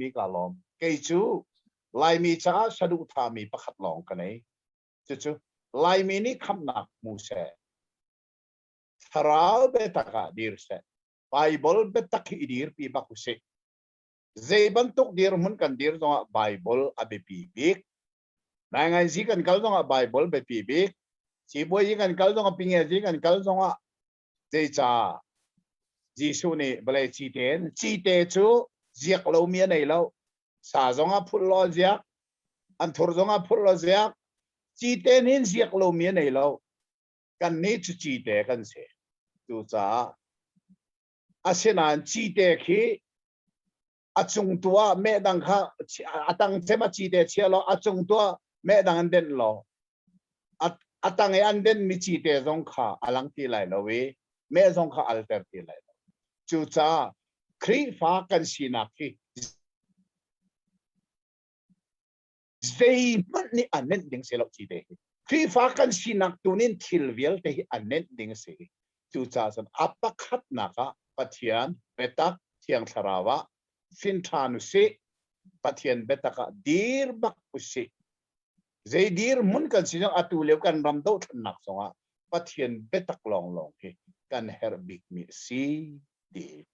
Mi ka lawm. Kei cu Laimi caah saduhthahmi pakhat lawng ka nei. Cucu Laimi nih khamhnak hmu seh. Thlarau biatak ah dir seh. Bible biatak hi i dirpi bak usih. Zei bantuk dirhmun kan dir zongah Bible a biapi bik. Naingai kan kal zongah Bible biapi bik. Sibawi kan kal zongah pinge kan kal zongah Zeicah? Jesuh nih vawlei cite in cite cu ziak lomi a nei lo. Sa zong ah phulh law ziak, anthur zong ah phulh law ziak. Cite nih ziak lomi a nei lo. Kannih cu cite kan si. Cucaah asinain cite khi a cung tu ah meh dang kha a tang cem a cite chia law a cung tu ah meh dang an denh law a tang i an denmi cite zong kha a lang ti lai lo i meh zong kha alter ti lai lo. Cucaah Khrihfa kan sinak hi zeihmanh nih a nenh ding si lo cite hi. Khrihfa kan sinak tu nin thil vialte hi a nenh ding a si. Cucaah cun a pakhatnak ah Pathian biatak Thiang Thlarau ah fin ṭhan usih. Pathian biatak ah dir bak usih. Zei dirhmun kan si zong atu lio kan ram dohthlennak zongah Pathian biatak lawnglawng hi kan herh bikmi a si ti.